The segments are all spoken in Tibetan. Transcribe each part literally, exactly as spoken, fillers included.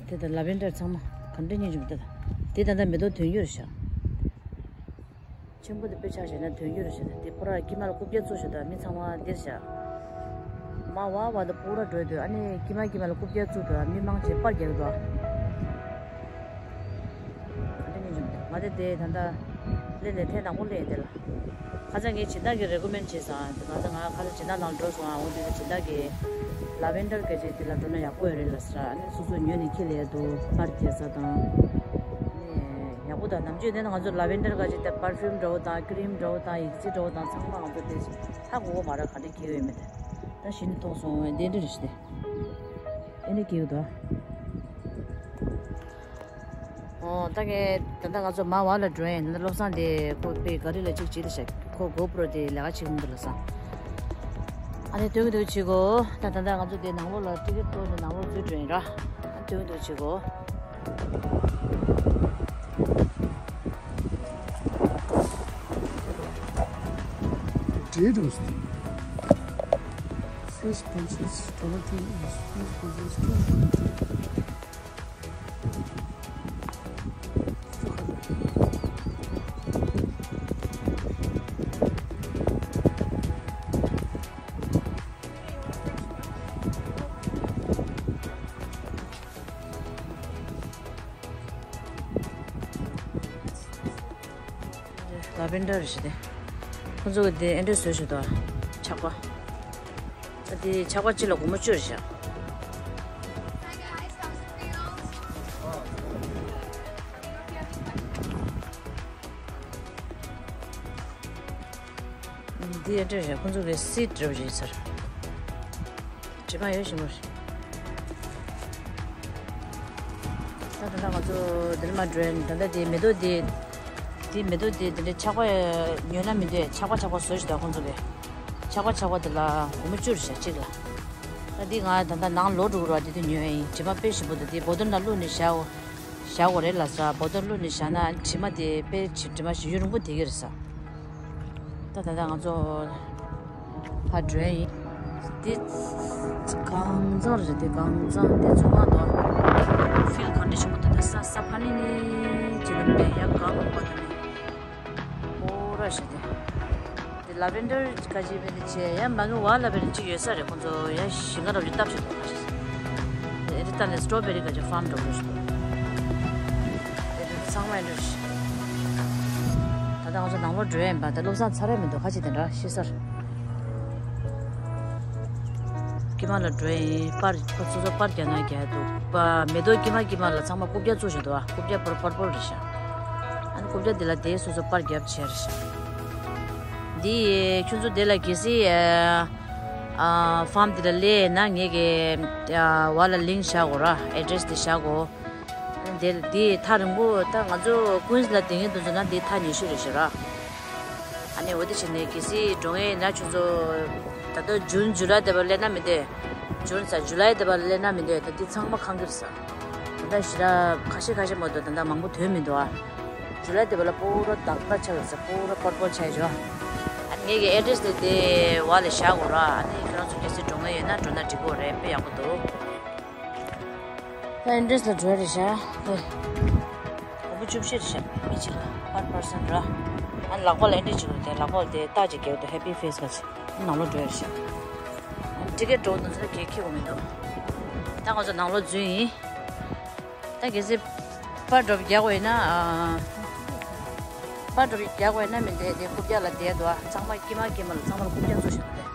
དེ་ལྟར་ལ་བེན་ཌར་ཚང་མ་ག་འདྲ་སྙིང་རྗེ་མོ་དེ་དང་། དེ་ད་ལྟ་མེ་ཏོག་ཐོན་རྒྱུ་རེད་ཤག་ཆེན་པོ་དེ་དཔེ་ཆ་བཞག་ན་ཐོན་རྒྱུ་རེད་ཤག་དེ་པུ་ར་དཀྱིལ་མ་ལ་རྐུབ་བཀྱག་བཙུགས་ཤག་ད་མི་ཚང་མ་འདིར་ཤག་མ་བ་བ་དང་པུ་ར་འགྲོ་འདུག་ཨ་ནི་དཀྱིལ་མ་དཀྱིལ་མ་ལ་རྐུབ་བཀྱག་བཙུགས་འདུག་མི་མང་ཆེ་པར་རྒྱག་འདུག་ག་འདྲ་སྙིང་རྗེ་མོ་དེ། ང་དེ་དེ་ད་ལྟ་སླེབས་ནས་ཐེངས་དང་པོ་སླེབས་ཡིན་དེ་ལ། ཁ་སང་ངས་སྦྱིན་བདག་གིས་རེ་ཀོ་མེན་ཌི་བྱས་སོང་། ང་ཚོ་ང་ཁ་སང་སྦྱིན་བདག་ནང་འགྲོ་སོང་། ཨ་འོ་དེ་སྦྱིན་བདག་གིས་ལ་བེན་ཌར་སྐད་ཆ་དེ་ལ་འགྲོ་ན་ཡག་པོ་ཡོད་རེད་ལབ་ཟེར། ཨ་ནི་སོ་སོ་ཉོས་ནས་འཁྱེར་ལ་ཡ་འདུག་པར་རྒྱག་ས་དང་། ཨ་ནི་ཡག་པོ་དང་ནམ་རྒྱུན་དེ་ང་ཚོ་ལ་བེན་ཌར་སྐད་ཆ་དེ་པར་ཕིའུམ་འདྲ་བོ་དང་ཀི་རིམ་འདྲ་བོ་དང་ཡིག་རྩིས་འདྲ་བོ་དང་ཚང་མ་ང་ཚོ་དེ་ཧ་གོ་གི་མ་རེད། ག་འདྲ་འཁྱེར་ཡོད་མེད་དེ། ད་གཞི་ནས་མཐོང་སོང་། དེ་འདྲ་རེད་ཤག་དེ། ཨེ་འདྲ་འཁྱེར་ཡོད་དོ། ཨོ། ད་ག་ད་ལྟ་ང་ཚོ་མ་བ་ལ་འགྲོ་ཡིན། ད་བློ་བཟང་དེ་ཁོ་པའི་ག་རི་ལ་གཅིག་བྱེད་དེ་ཤག་ཁོ་གོ་པྲོ་དེ་ལས་ཀ་བྱེད་ཀྱི་འདུག་ལབ་སོང་། ཨ་ནི་སྟོན་གྱི་འདུག་བྱེད་གོ་ད་ད་ལྟ་ང་ཚོ་དེ་ནང་ལོགས་ལ་ཊི་ཀེ་ཊི་བཏོན་ནས་ནང་ལོགས་འཛུལ་འགྲོ་ཡིན་ར། ཨ་སྟོན་གྱི་འདུག་བྱེད་གོ་འདྲེ་འགྲོ་སོང་། Fresh punches, tomato, fresh punches, tomato. ལ་བེན་ཌར་རེད་ཤག་དེ། ཁོང་ཚོ་གི་དེ་ཨེ་འདྲས་བཟོས་ཤག་དོ། ཆག་པ། ད་དེ་ཆག་པ་གཅིག་ལ་སྒོར་མོ་བཅུ་རེད་ཤག་འདི་ཨེ་འདྲས་རེད། ཁོང་ཚོ་གི་སིཌ་འདྲ་པོ་ཞིག་ཡོད་ས་རེད། དྲི་མ་ཡོད་ཞིམ་པོ་རེད། ད་ད་ལྟ་ང་ཚོ་འདི་ལ་མར་འགྲོ་ཡིན། ད་ལྟ་དེ་མེ་ཏོག་དེ། དེ་མེ་ཏོག་དེ་དེ་འདྲའི་ཆག་པ་ཉོས་ན་མི་འདོད། ཆག་པ་ཆག་པ་བཟོས་ཤག་ད་ཁོང་ཚོ་གིས། ཆག་པ་ཆག་པ་དེ་ལ་སྒོར་མོ་བཅུ་རེད་ཤག་གཅིག་ལ། ད་འདི་ང་ད་ལྟ་ནང་ལོག་འགྲོ་གི་རེད་པ། དེ་དུས་ཉོས་ཡིན། དྲི་མ་དཔེ་ཞིམ་པོ་འདུག་དེ་བོ་ཏོལ་ནང་བླུགས་ནས་བཞག་འོ། བཞག་དགོས་རེད་ལབ་ས། བོ་ཏོལ་བླུགས་ནས་བཞག་ན་དྲི་མ་དེ་དཔེ་དྲི་མ་ཞིམ་ཡུན་རིང་པོ་བསྡད་ཀྱི་རེད་ས། ད་ད་ལྟ་ང་ཚོ་ཕར་འགྲོ་ཡིན། འདི་གངས་ཚང་རེད། འདི་གངས་ཚང་འདི་རྫོང་ཁག་འདུག་ཕིལ་ག་འདྲ་ཞིག་མོ་འདུག་ད་ས་ས་ཕ་ནི་ནི་ཅི་ལ་མེད་ཡ་གངས་པ་འདུག་ནི། ཨོ་ར་ཞེ་དེ། འདི་ལ་བེན་ཌར་ག་ཅི་བེ་ནི་ཆེ་ཡ་མ་གི་བ་ལ་བེ་ནི་ཅིག་ཡོད་ས་རེད། ཁོང་ཚོ་ཡ་ཞིང་ཁ་རབ་ཅིག་བཏབ་ཤིག་འདུག་ཨེ་འདི་ལྟ་ནས་སི་ཊོ་བེ་རི་ག་ཅི་ཕཱམ་འདྲ་པོ་ཞིག་འདུག་ཨེ་འདི་ཚང་མ་ཨེ་འདྲ་ཞིག་ད་ལྟ་ང་ཚོ་ནང་ལོགས་འགྲོ་ཡ་ཡིན་པ། ད་བློ་བཟང་ཚར་ཡ་མི་འདུག་ཁ་ཅིག་དེ་འདྲ་ཤི་སར། དཀྱིལ་མ་ལ་འགྲོ་ཡ་ཡིན། པར་ཁོ་ཚོ་ཚོ་པར་རྒྱག་ན་རྒྱག་འདུག་པ། མེ་ཏོག་དཀྱིལ་མ་དཀྱིལ་མ་ལ་ཚང་མ་རྐུབ་བཀྱག་བཙུགས་བཞག་འདུག་ཨ། རྐུབ་བཀྱག་པར་པར་པོལ་རེད་ཤག་ཨ་ནི་རྐུབ་བཀྱག་དེ་ལ་དེ་སོ་སོ་པར་རྒྱབ་བྱས་རེད་ཤག་འདི་ཁྱོད་ཚོ་དེ་ལ་གལ་སྲིད་ཨ་ཕཱམ་དེ་ལ་སླེབས་ན་ངེད་ཀྱི་ཨ་བ་ལ་ལིང་བཞག་གོ་ར། ཨེ་ཌི་རེ་སི་དེ་བཞག་གོ་དེ་དེ་ཐག་རིང་པོ། ད་ང་ཚོ་ཀུན་སི་ལ་བསྡད་མཁན་དེ་ཚོ་ན་དེ་ཐག་ཉེ་ཤོས་རེད་ཤག་ར། ཨ་ནི་འོ་དེ་བྱས་ནས་གལ་སྲིད་འགྲོ་མཁན་ཡིན་ན་ཁྱོད་ཚོ་ད་ལྟ་ཇུན་ཇུ་ལའི་དེ་བར་སླེབས་ན་མི་འདོད། ཇུན་ཟེར་ཇུ་ལའི་དེ་བར་སླེབས་ན་མི་འདོད། ད་དེ་ཚང་མ་ཁེངས་ཀྱི་རེད་ས། ད་ལྟ་ཞེ་དྲག་ཁ་ཤས་ཁ་ཤས་མ་གཏོགས་ད་ལྟ་མང་པོ་ཐོན་མི་འདུག་ཨ། ཇུ་ལའི་དེ་བར་ལ་པུ་ར་དག་པ་ཆགས་ཡོད་ས། པུ་ར་པར་པལ་ཆགས་ཡོད་ཅོ། ཨ་ནི་ངེད་ཀྱི་ཨེ་ཌི་རེ་སི་དེ་དེ་བ་ལ་བཞག་གོ་ར། ཨ་ནི་ཁྱོད་རང་ཚོ་གལ་སྲིད་འགྲོ་མཁན་ཡོད་ན་འགྲོ་ན་འགྲིག་གི་རེད། དཔེ་ཡག་པོ་འདུག་ད་ཨེ་ཌི་རེ་སི་ལ་འགྲོ་རེད་ཤག་ཨེ། སྒོར་མོ་བཅུ་བཞི་རེད་ཤག་མི་གཅིག་ལ་པར་པར་སན་ར། ཨ་ནི་ལག་པ་ལ་ཨེ་འདྲས་བྱེད་དགོས་ཏེ། ལག་པ་ལ་དེ་རྟགས་ཅིག་རྒྱག་དགོས་ཏེ། ཧེ་པི་ཕེ་སི་ག་ཅིག་ནང་ལོགས་འགྲོ་ཡ་རེད་ཤག་ཨ་ནི་ཊི་ཀེ་ཊི་འགྲོ་འདུག་ཚོ་གས་ཁྱེར་དགོས་མི་འདུག་ད་ང་ཚོ་ནང་ལོགས་འཛུལ་ཡིན། ད་གལ་སྲིད་པར་ཌོབ་རྒྱག་དགོས་ཡིན་ན། ཨ། པར་ཌོབ་རྒྱག་དགོས་ཡིན་ན་མི་འདུག་དེ་རྐུབ་བཀྱག་ལ་བསྡད་འདུག་ཨ། ཚང་མ་དཀྱིལ་མ་དཀྱིལ་མ་ལ་ཚང་མ་ལ་རྐུབ་བཀྱག་བཙུགས་བཞག་འདུག་སྟེ།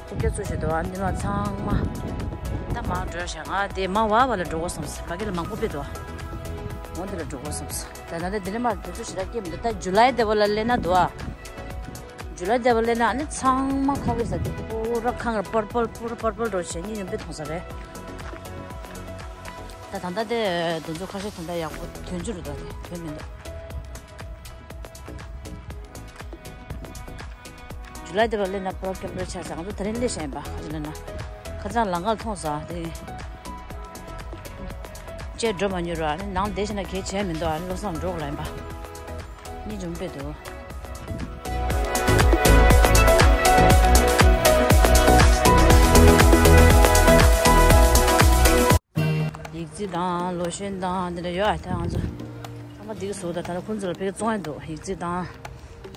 རྐུབ་བཀྱག་བཙུགས་བཞག་འདུག་ཨ། འདི་མ་ཚང་མ། ད་ མ་འགྲོ་ཤག་ང་དེ་མ་བ་བ་ལ་འགྲོ་དགོས་བསམས། ཕ་གི་ལ་མང་པོ་དཔེ་འདུག་འོ་འདི་ལ་འགྲོ་དགོས་བསམས། ད་ད་ལྟ་འདི་ལ་མ་འགྲོ་ཚུལ་ཞེ་དྲག་སྐྱེ་མི་འདུག་ད་ཇུ་ལའི་དེ་བ་ལ་སླེབས་ན་འདུག་ཨ། ཇུ་ལའི་དེ་བ་ལ་སླེབས་ན་ཨ་ནི་ཚང་མ་ཁ་བའི་ས་དེ་པུ་ར་ཁང་ར་པར་པལ་པུ་ར་པར་པལ་འགྲོ་བྱས་གཉིས་ཡོང་པའི་མཐོང་ས་རེད། ད་ད་ལྟ་དེ་དེ་ཚོ་ཁ་ཤས་ད་ལྟ་ཡག་པོ་དོན་ཆུ་རུ་འདུག་དེ་དོན་མི་འདུག་ཇུ་ལའི་དེ་བ་སླེབས་ན་པོ་རོ་ཀེམ་པོ་ཆ་ཚང་དུ་དེ་རིང་སླེབས་བཞིན་པ་ཁ་ལ་ན། ཁ་ཚང་ལང་ཀར་མཐོང་ས་དེ། ཅེས་འགྲོ་མ་མྱོང་ར་ནི་ནང་བསྡད་ཤི་ན་གལ་ཆེ་མི་འདུག་ཨ་ནི་བློ་བཟང་འགྲོ་གི་ལ་ཡིན་པ། གཉིས་འཇོམས་པས་འདུག་ཡིག་རྩིས་དང་ལོ་ཤན་དང་དེ་འདྲ་ཡོད་ཨ། ད་ང་ཚོ་ཚང་མ་འདི་གི་བཟོ་ད་ད་ལྟ་ཁོང་ཚོ་ལ་ཕ་གི་བཙོང་ཡ་འདུག་ཡིག་རྩིས་དང་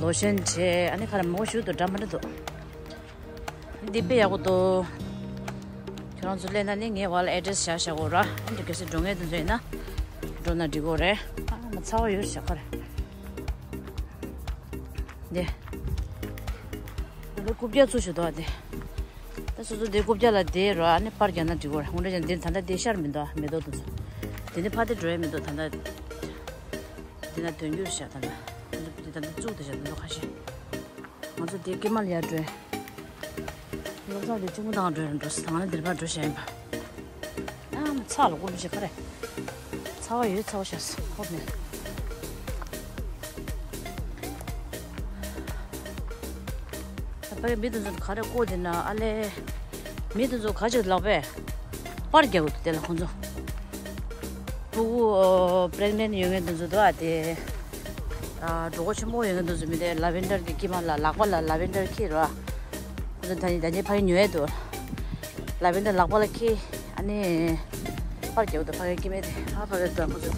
ལོ་ཤན་བྱས་ཨ་ནི་ཁ་ར་མོ་ཞུ་དུ་འདྲ་མ་འདྲ་འདུག་འདི་དཔེ་ཡག་པོ་འདུག་ཁྱོད་རང་ཚོ་སླེབས་ན་ནི་ངའི་བར་ལ་ཨེ་ཌེ་རེ་སི་བཞག་བཞག་དགོས་ར། ཨ་འདི་གལ་སྲིད་འགྲོ་མཁན་དེ་ཚོ་ཡིན་ན་འགྲོ་ན་འགྲིག་གོ་རེད། ཨ་མ་ཚ་བ་ཡོད་ཤག་ཁ་རེད། འདི། འདི་རྐུབ་བཀྱག་ཚུགས་ཞུ་དོ་འདི། ད་སོ་སོ་འདི་རྐུབ་བཀྱག་ལ་བསྡད་རོགས་ཨ་ནི་པར་རྒྱག་ན་འགྲིག་གོ་རེད། འོན་ཏེ་ཀྱང་འདིར་ད་ལྟ་བསྡད་ཤར་མི་འདུག་མེ་ཏོག་དེ་ཚོ། འདི་ནི་ཕ་དེ་འགྲོ་ཡ་མི་འདུག་ད་ལྟ། འདི་ན་དོན་འགྱུར་བཞག་ད་ལྟ། འདི་ད་ལྟ་བཙུགས་དེ་བཞག་འདི་ཚོ་ཁ་ཤས། ང་ཚོ་དེ་ཀེ་མ་ལ་ཡར་འགྲོ། བློ་བཟང་དེ་གཅུང་མོ་དང་འགྲོ་རན་འགྲོ་སི་དང་ལ་འདིར་ཕར་འགྲོ་བྱས་ཡིན་པ། ཨ་མ་ཚ་ལ་ཀུ་ལུ་ཞིག་ཁ་རེ། ཚ་བ་ཡོད་ཚ་བ་ཤ་སི་ཧོབ་ནས། ད་པའི་མི་དེ་ཚོ་ག་རེ་བཀོད་དེ་ན་ཨ་ལེ། མི་དེ་ཚོ་ག་ཅིག་ལག་པས། པར་རྒྱག་གི་འདུག་དེ་ལ་ཁོང་ཚོ། ཕྲུ་གུ་པྲེག་ནེན་ཡོད་མཁན་དེ་ཚོ་འདུག་ཨ་དེ། ཨ་གྲོད་ཁོག་ཆེན་པོ་ཡོད་མཁན་དེ་ཚོ་མི་དེ་ལ་ཝེན་ཌར་གྱི་སྐྱེས་མ་ལ་ལག་པ་ལ་ལ་ཝེན་ཌར་འཁྱེར་རོ། ཁོ་ཚོ་ད་ནི་ད་ནི་ཕ་གི་ཉོ་ཡས་འདུག་ལ་ཝེན་ཌར་ལག་པ་ལ་འཁྱེར་ཨ་ནི་པར་རྒྱག་འདུག་ཕ་གི་སྐྱེས་མ་དེ་ཨ་ཕ་གི་ད་ཁོ་ཚོ་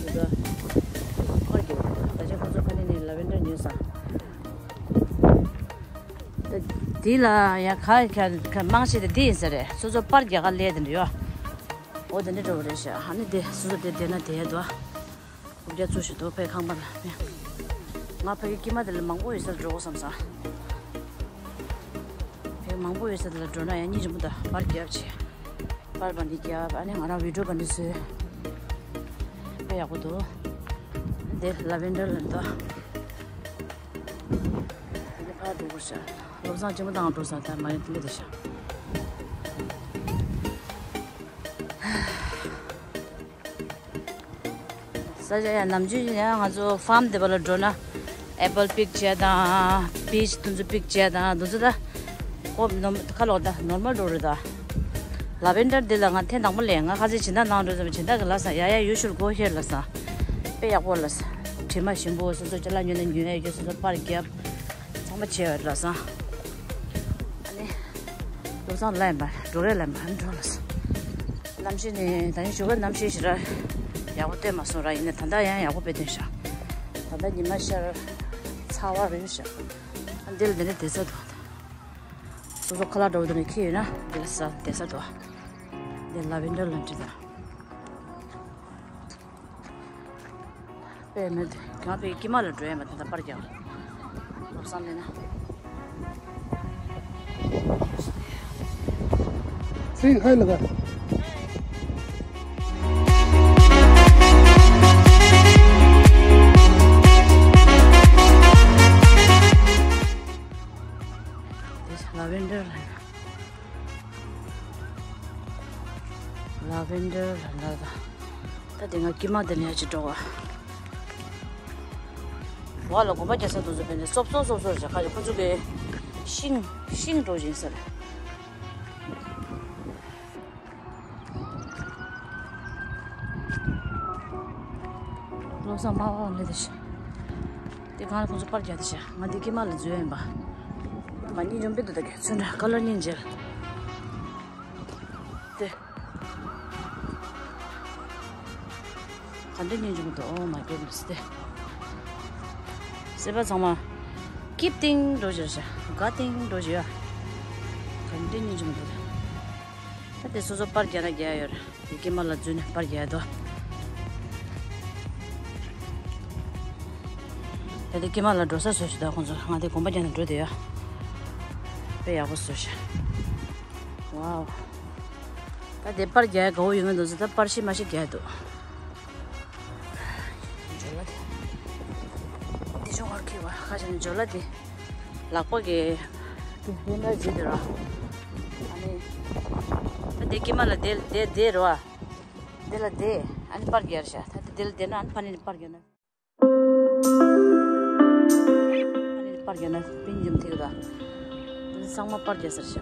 དེ་འདུག་པར་རྒྱག་འདུག་ད་ཆ་ཁོ་ཚོ་ཕ་གི་ནས་ལ་ཝེན་ཌར་ཉོས་སོང་། དེ་ལ་ཡང་ག་ག་ག་མང་ཆེ་དེ་འདི་ཡིན་ས་རེད། སོ་སོ་པར་རྒྱག་ག་ལས་དེ་འདྲ་ཡོད། འོ་དེ་འདྲ་འགྲོ་བ་རེད་ཤག་ཨ་ནི་དེ་སོ་སོ་དེ་བསྡད་ན་བསྡད་ཡ་འདུག་རྐུབ་བཀྱག་ཚུགས་ཤིག་འདུག་ཕའི་ཁང་པ་ལ། ང་ཕ་གི་སྐྱེས་མ་དེ་ལ་མང་པོ་ཡོད་སར་འགྲོ་དགོས་བསམ་ས། ཕའི་མང་པོ་ཡོད་སར་དེ་ལ་འགྲོ་ན་ཡང་སྙིང་རྗེ་མོ་དང་པར་རྒྱབ་བྱས། པར་བ་འདི་རྒྱབ་ཨ་ནི་ང་རང་བི་ཌིའོ་བ་འདི་བཟོས། དཔེ་ཡག་པོ་འདུག་དེ་ལ་ཝེན་ཌར་ལ་འདུག་དེ་ཕར་འགྲོ་དགོས་ཤག་བློ་བཟང་ལྕི་མོ་དང་འགྲོ་ས་ད་མ་ཡིན་དེ་འདྲ་དེ་ཤག་ས་ཆ་ཡང་ནམ་རྒྱུན་ཡང་ང་ཚོ་ཕཱམ་དེ་པ་ལ་འགྲོ་ན་ཨེ་པལ་པིག་བྱས་དང་པིཆ་དེ་ཚོ་པིག་བྱས་དང་དེ་ཚོ་ད་ཀོ་ནོར་ཁ་ལོག་ད་ནོར་མལ་འགྲོ་རེད་ད། ལ་ཝེན་ཌར་འདི་ལ་ང་ཐེངས་དང་པོ་ལས་ང་ཁ་ཚེ་སྦྱིན་བདག་གནང་འགྲོ་ཟེར་བ་སྦྱིན་བདག་གི་ལ་ས་ཡ་ཡ་ཡུ་ཤུར་གོ་ཧེར་ལ་ས་དཔེ་ཡག་པོ་ལ་ས་དྲི་མ་ཞིམ་པོ་སོ་སོ་ཅ་ལག་ཉོས་ན་ཉོས་ཡ་ཡོད་སོ་སོ་པར་རྒྱབ་ཚང་མ་བྱས་ཡོད་ལ་ས། ཨ་ནི། བློ་བཟང་ལ་ཡིན་པ་འགྲོ་རེད་ལ་ཡིན་པ་འགྲོ་ལ་ས། གནམ་གཤིས་ནི་ད་ནི་ཞོགས་པ་གནམ་གཤིས་ཞེ་དྲག་ཡག་པོ་སྟོན་མ་སོང་ར་ཡིན་ན་ད་ལྟ་ཡང་ཡག་པོ་དཔེ་སྟོན་ཤག་ད་ལྟ་ཉི་མ་ཤར་ཚ་བ་རེད་ཤག་ཨ་འདི་ལ་འདི་ནས་བསྡད་ས་འདུག་སོ་སོ་ཁ་ལག་འདྲ་བོ་འདི་ནས་ཁྱེར་ཡོད་ན་འདི་ལ་ས་བསྡད་ས་འདུག་འདི་ལ་ཝེན་ཌར་ལ་འདྲི་ད། དཔེ་མེད་དེ་གང་དཔེ་ཀྱི་མ་ལ་འགྲོ་ཡ་མ་དེ་ད་པར་རྒྱག་བློ་བཟང་མེད་ན། སེང་ཧའི་ལ་ག་ལ་ཝེན་ཌར་ལ། ལ་ཝེན་ཌར་ལ་ད། ད་དེ་ང་ཀི་མ་དེ་ནས་ཅི་འགྲོ་བ། བ་ལ་གོམ་པ་རྒྱག་ས་དུ་ཚོ་བས་ནས་སོབ་སོབ་སོབ་སོབ་རེད་ཁ་ཅིག་ཁོ་ཚོ་གི་ཤིང་ཤིང་འགྲོ་བཞིན་ཟེར། བློ་བཟང་མ་བ་མེད་དེ་ཤ། དེ་གང་ལ་ཁོ་ཚོ་པར་རྒྱག་དེ་ཤ་ང་དེ་ཀི་མ་ལ་འཛུལ་ཡིན་པ། ང་གཉིས་འཇོམས་པའི་དུ་ད་ག་ཚོན་ཁ་ལར་གཉིས་འཇལ། དེ། ག་འདྲ་སྙིང་རྗེ་མོ་འདུག་ཨོ་མའི་གུཌ་ནེས་དེ། སེམས་པ་ཚང་མ། ཀིབ་ཏིང་འགྲོ་བཞིན་ཤ། ག་ཏིང་འགྲོ་བཞིན་ཡ། ག་འདྲ་སྙིང་རྗེ་མོ་འདུག་ད་དེ་སོ་སོ་པར་རྒྱག་ན་རྒྱག་ཡོད་ར། དེ་ཀི་མ་ལ་འཛུལ་ནས་པར་རྒྱག་ཡ་དོ། ད་དེ་ཀི་མ་ལ་འགྲོ་ས་བཟོས་ཤ་ད་ཁོང་ཚོ་ང་དེ་གོམ་པ་རྒྱག་ནས་འགྲོ་དེ་ཡ། དཔེ་ཡག་པོ་བཟོས་ཤ། ཝའོ། ད་དེ་པར་རྒྱག་ཡ་དགའ་བོ་ཡོང་གི་འདུག་ཟེར། ད་པར་ཤི་མ་ཤི་རྒྱག་འདུག་འཇོ་ལ་དེ། འདི་ཆུང་བར་ཁེ་བ་ཁ་ཞིག་འཇོ་ལ་དེ། ལག་པ་གི། དེ་ཧེ་ན་ཇི་དེ་ར། ཨ་ནི། ད་དེ་ཀི་མ་ལ་དེ་དེ་དེ་ར། དེ་ལ་དེ། ཨ་ནི་པར་རྒྱག་ར་ཤ། ད་དེ་དེ་ལ་དེ་ན་ཨ་ནི་ཕ་ནི་པར་རྒྱག་ན། ཨ་ནི་པར་རྒྱག་ན་པིན་ཡུམ་ཐིག་ར། ཚང་མ་པར་རྒྱག་ཟེར་ཤག་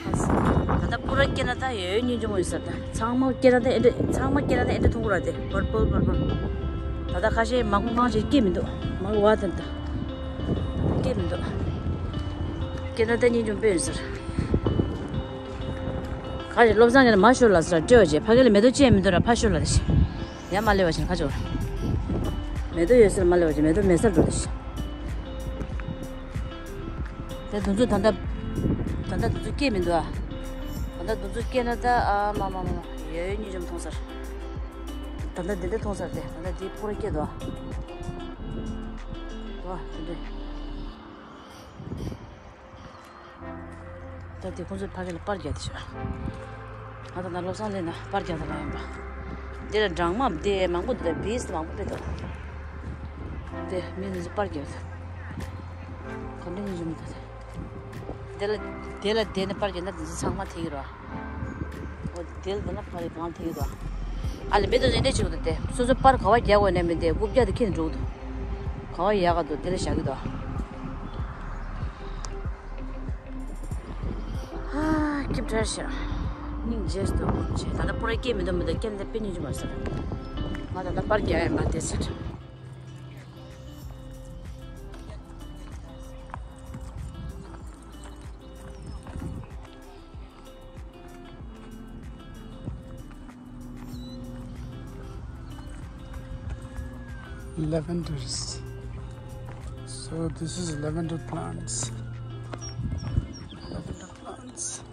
ད་ལྟ་པུ་ར་སྐྱེ་ན་ད་ཡོད་སྙིང་རྗེ་མོ་ཡོད་ཟེར། ད་ཚང་མ་སྐྱེ་ན་ད་ཨེ་འདྲ། ཚང་མ་སྐྱེ་ན་ད་ཨེ་འདྲ་མཐོང་གི་ར། དེ་པར་པལ་པར་པལ། ད་ལྟ་ཁ་ཤས་མང་པོ་མང་ཆེ་སྐྱེ་མི་འདུག་མང་བ་དེ་ད་སྐྱེ་མི་འདུག་སྐྱེ་ན་ད་སྙིང་རྗེ་མོ་དཔེ་ཡོད་ཟེར། ག་རེ་བློ་བཟང་གིས་མར་ཤོག་ལབ་ཟེར་སྤྲད་པ་བྱས། ཕ་གི་ལ་མེ་ཏོག་ཅི་ཡང་མི་འདུག་ར། ཕར་ཤོག་ལབ་རེད་ཤག་ཡང་མ་སླེབས་པ་བྱས་ཁ་ཕྱོགས། མེ་ཏོག་ཡོད་ས་ལ་མ་སླེབས་པ་བྱས། མེ་ཏོག་མེད་སར་འགྲོ་རེད་ཤག་དེ་དུང་ཚོད་ད་ལྟ། ད་ལྟ་དུང་ཚོད་སྐྱེས་མི་འདུག་ཨ། ད་ལྟ་དུང་ཚོད་སྐྱེས་ན་ད་ཨ་མ་མ་མ་མ་ཡོད་ཡོད་སྙིང་རྗེ་མོ་མཐོང་སར། ད་ལྟ་འདི་འདྲ་མཐོང་སར་དེ། ད་ལྟ་འདི་པུ་ར་སྐྱེས་འདུག་ཨ། འདུག་ཨ་འདི་འདྲ། ད་དེ་ཁོང་ཚོས་ཕ་གི་ལ་པར་རྒྱག་དེ་ཤོག་ང་ད་ན་བློ་བཟང་ལས་ན་པར་རྒྱག་ད་ལ་ཡིན་པ། འདི་ལ་སྦྲང་མ་དེ་མང་པོ་འདུག་བིས་མང་པོ་དཔེ་འདུག་དེ་མི་འདི་ཚོ་པར་རྒྱག་ད། ག་འདྲ་ཡིན་རུང་མི་འདུག་དེ། དེ་ལ་དེ་ལ་དེ་ནས་པར་རྒྱག་ན་འདི་ཚོ་ཚང་མ་ཐིག་རོ། འོ་དེ་ལ་དེ་ན་པར་གང་ཐིག་རོ། ཨ་ལེ་མི་འདུག་དེ་འདྲ་བྱེད་དགོས་འདུག་དེ། སོ་སོ་པར་ག་བ་རྒྱག་དགོས་ནས་མི་འདུག་རྐུབ་བཀྱག་དེ་ཁྱེར་འགྲོ་གི་འདུག་ག་བ་ཡག་ག་འདུག་དེ་ལ་བཞག་གི་འདུག་ཧ། སྐྱིད་པྲ་ཤ། སྙིང་རྗེ་སྟོབས་ཆེ། ད་ལྟ་པུ་ར་སྐྱེས་མི་འདུག་མི་འདུག་སྐྱེས་ན་དཔེ་སྙིང་རྗེ་མ་ཟེར། ང་ད་ལྟ་པར་རྒྱག་ཡ་མ་དེ་ཟེར། Lavenders. So this is lavender plants. Lavender plants.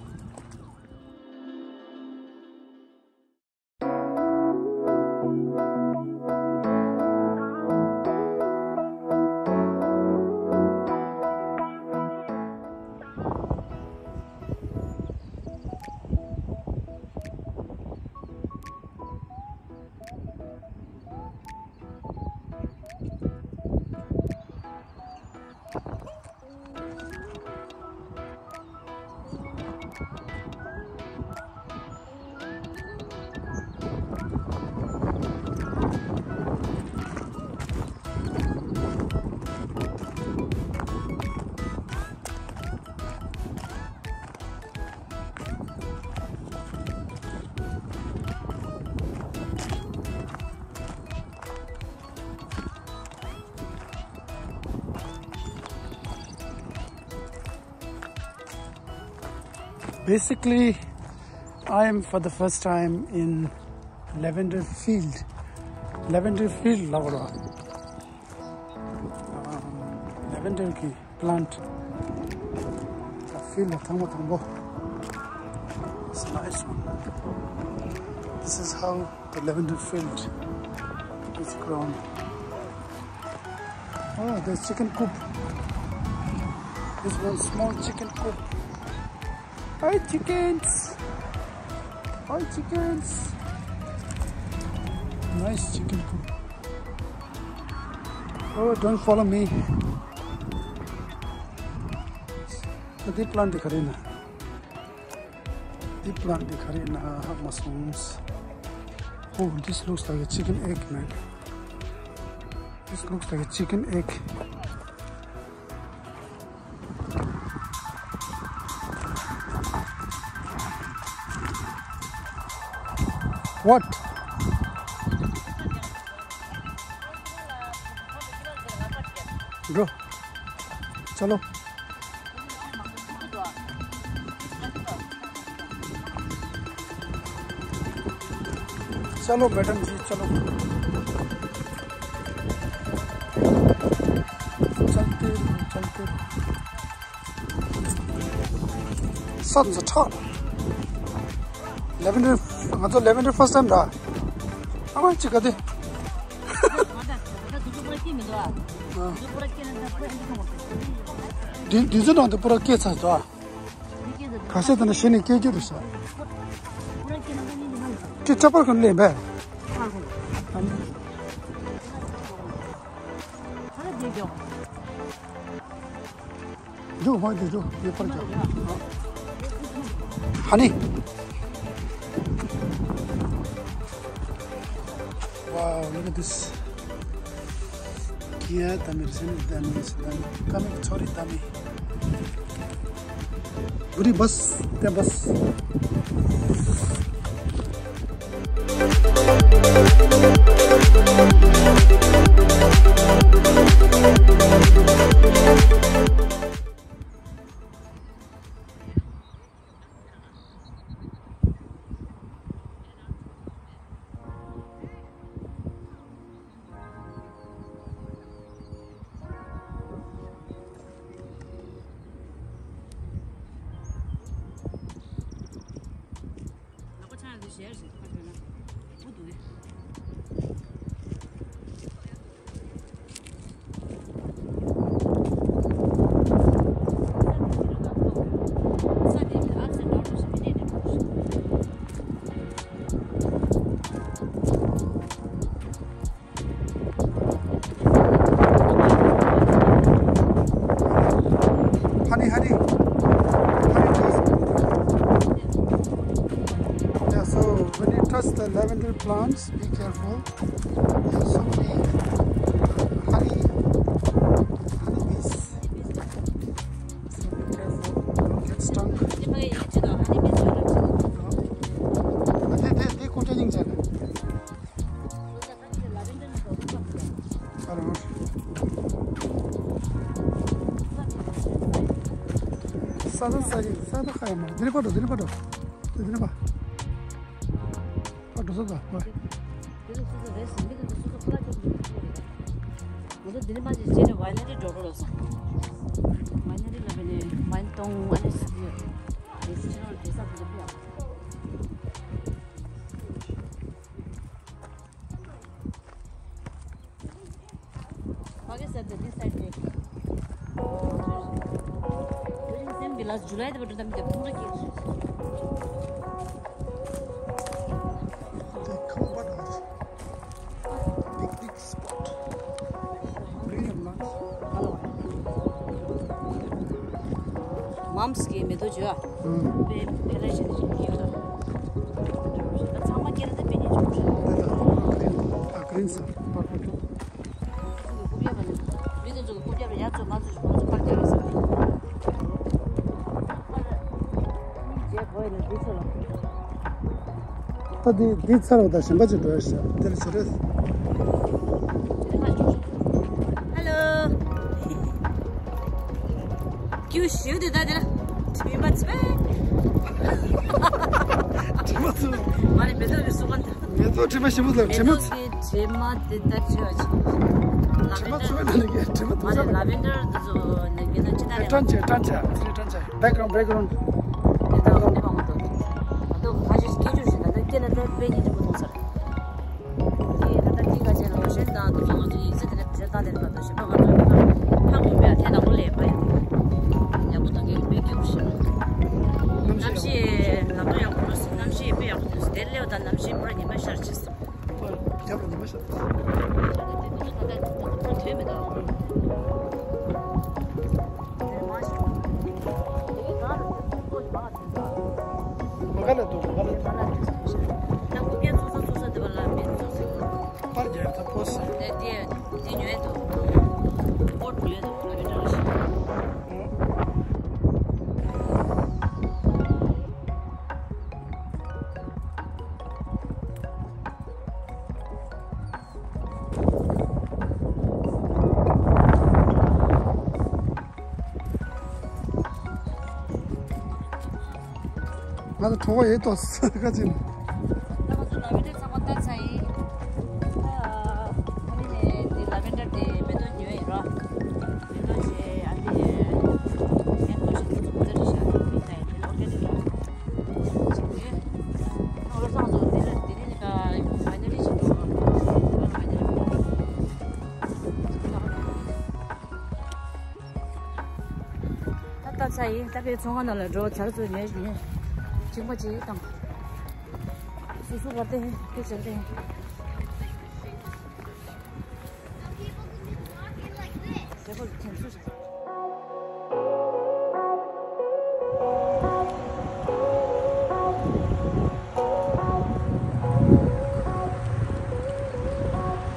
Basically, I am for the first time in lavender field. Lavender field ལབ་རོ། lavender གི plant. Field ལ་ཐང་མོ་ཐང་པོ། It's a nice one. This is how the lavender field is grown. Oh, there's chicken coop. There's one small chicken coop. Hi, chickens. Hi, chickens. Nice chicken coop. Oh, don't follow me. འདི་plant དེ་ག་རེ་ཡིན་ན། འདི་plant དེ་ག་རེ་ཡིན་ན་ཧ་མ་སོང་། Oh, this looks like a chicken egg, man. This looks like a chicken egg. What? འགྲོ། चलो। चलो मैडम जी, चलो। चलते रहो, चलते रहो। ས་འཛུགས་ཁྲག་ལེ་བན་ཌར། ང་ཚོ་ལེ་བན་ཌར་first time ར། ཨ་མ་ཅི་ག་དེ། འདི་འདི་ཚོ་ནང་དུ་པུ་ར་སྐྱེས་ཚར་འདུག་ཨ། ག་ས་དེ་ན་ཤི་ནས་སྐྱེ་རྒྱུ་རེད་ཤག་ཀི་ཁྲ་པར་ཁོན་ལེན་པས། འཇུག་མ་འཇུག་འཇུག་ཡོད་པར་འཇུག་ཧ་ནི། Wow, look at this. Kia tamir sini tamir sini. Kami sorry tamir. Budi bus, te bus. Honey, honey. Honey, please. Yeah, so when you touch the lavender plants, be careful. There's so many honey, honeybees. So be careful, don't get stung. ཨ་དེ་དེ་དེ་ཀུན་དྲ་སྙིང་རྗེ་ལ། ས་ད་ས་ཡིན། ས་ད་ཁ་ཡ་མ་འདི་ནས་ཕར་འགྲོ། འདི་ནས་ཕར་འགྲོ། འདི་ནས་ཕར། ཕར་འགྲོ་ས་ད་ཕར། འདི་ཚོ་སོ་སོ་རེད་ཟིན་གྱི་འདུག་སོ་སོ་ཁ་ལག་ཁྱེར་འདུག་ང་ཚོ་འདི་ནས་མ་ཅིག་བྱས་ནས་ཝའི་ནེ་རི་འགྲོ་འགྲོ་ལབ་སོང་། ཝའི་ནེ་རི་ལ་བས་ནས་ཝའིན་སྟོང་ཨ་ནེ་སི་ཡོད། རེད་ཟིན་ཕྱི་ལོགས་རེད་ས་ཚོ་འདུག་ཡ། Okay, sir, this side. Same glass, July the bottom the pura cake. Big, big spot. Bring your lunch. Hello. Mums གི་མེ་ཏོག་ཅིག་ཡོད། ཨང་། པེ་ཕེ་ལེ་ཞིག་ཅིག་ཡོད་ད། ད་ཚང་མ་སྐྱེ་ལ་ད་པེ་ཉིན་ཅིག་ཡོད། ད་ད་ཨ་ག་རིན་ཨ་ག་རིན་ས་པར་པར་ཏོ། ཚོ་གི་རྐུབ་བཀྱག་པ་ནི། མི་དེ་ཚོ་གི་རྐུབ་བཀྱག་པ་ཡར་ཚོ་མར་ཚོ་ཞིག་ཁོང་ཚོ་ཕར་རྒྱག་གི་ས་རེད། རྗེས་གོ་ཡི་ན་འདི་ཚོ་ལ། ད་འདི་འདི་ཚར་བ་དང་གཞན་པ་ཅིག་འགྲོ་ཡ་ཤག་དེ་ལ་བྱེད་རེད། ཧ་ལོ། ཀྱུ་ཞིག་དེ་ད་དེ་ལ། དྲི་མ་ཚོས། དྲི་མ་ཚོས། མ་རེད་མེ་ཏོག་གི་སུ་ག་འདི། མེ་ཏོག་དྲི་མ་ཞིམ་པོ་ལ་དྲི་མ་ཚོས། མེ་ཏོག་གི་དྲི་མ་དེ་ལྟར་བྱེད་པ་ཅིག་དྲི་མ་ཚོས་ན་ནི་དྲི་མ་དེ་མ་རེད་ཚོས། ལ་ཝེན་ཌར་དེ་ཚོ་ནི་གི་ན་ཅི་ལྟར་ཡང་། ཀྲན་ཆེ་ཀྲན་ཆེ་ཚིག་ཀྲན་ཆེ། Background, background. དེ་ལྟར་འོང་དེ་མང་པོ་འདུག་ད་དུང་ཁ་ཤས་སྐད་ཅོར་ཞིག་ད་ལྟ་སྐད་ལ་ལྟར་དཔེ་ཉིད་འགྲིག་པོ་མཐོང་ས་རེད། དེ་ད་ལྟ་དེ་ག་ཅན་ལོ་ཞེས་དང་དུ་ཚོ་ང་ཚོ་ཡིག་ཚད་དེ་ལ་བེད་སྤྱོད་བཏང་དེ་ལ་ཕར་དུ་ཞེས་པ་ང་ཚོ་ཧ་གོ་མེད་དེ་དང་པོ་ལས་པ་ཡ། ཡག་པོ་དང་གི་དཔེ་སྐྱིད་པོ་ཞིག་གནམ་གཤིས་ལམ་འགྲོ་ཡག་པོ་འགྲོ་སྲིད། གནམ་གཤིས་དཔེ་ཡག་པོ་འདུག་དེ་སླེབས་དང་གནམ་གཤིས་པུ་ར་ཉི་མ་ཤར་ཆེ་སོང་། རྒྱབ་ལ་ཉི་མ་ཤར། དེ་ཚོ་ད་ལྟ་ད་ལྟ་དོན་མེད་དོ། མ་ག་ལ་འདུག་མ་ག་ལ་འདུག་ད་ཀུ་ཀྱ་ཚོགས་ས་ཚོགས་ས་དེ་བ་ལ་མེད་ཚོགས་ས། པར་རྒྱག་ད་པོ་སི། དེ་དེ་དེ་ཉོས་འདུག་པོ་ཊི་ཉོས་འདུག་ང་གི་འདྲ་བ་ཞིག་ང་ཚོ་གྲོགས་པོ་ཡོད་དོ་ས་ཁ་ཅིག་ད་ང་ཚོ་ལ་ཝེན་ཌར་ཚང་མ་ལྟ་ཚར་ཡིན། ཨ་ནི་ནས་འདི་ལ་ཝེན་ཌར་དེ་མེ་ཏོག་ཉོས་ཡིན་རོ། མེ་ཏོག་ཅེ་ཨ་ནི་ངས་ལོ་ཤས་ཚོ་ཚོ་མེ་ཏོག་རེ་བཞག་ཡིན་ད་ཡིན་དེ་ལ་ཨོར་གེ་ནིག་རོ། ཅིག་དེ་ནོར་བཟང་ཚོ་དེ་ལ་དེ་ནི་ནི་ཀ་ཕ་ནི་རི་ཅིག་འགྲོ་རོ། ད་ད་ ཚ་ཡིན། ད་པའི་ཚོང་ཁང་ནང་ལ་འགྲོ་ཚར་ཚོད་ཉལ་ཉལ། ཅིག་པ་ཅིག་དང་། སུ་སུ་བར་ཏེ་ཧེ་ཅན་ཏེ།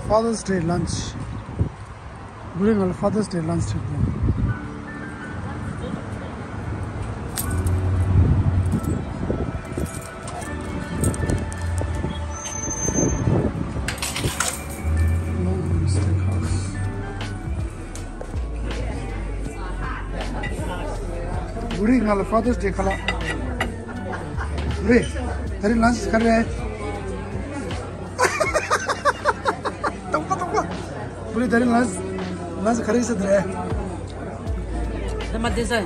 Father's Day lunch. དེ་རིང་ང་ལ་Father's Day lunch ཁྲིད་དེ། Longhorn Steakhouse. དེ་རིང་ང་ལ་Father's Day ཁ་ལག་རེད། དེ་རིང་lunch ག་རེ་རེད། ཏོག་པ་ཏོག་པ། དེ་རིང་lunch lunch ག་རེ་ཟེར་དེ་རེད། ད་མ་བསྡད་ས།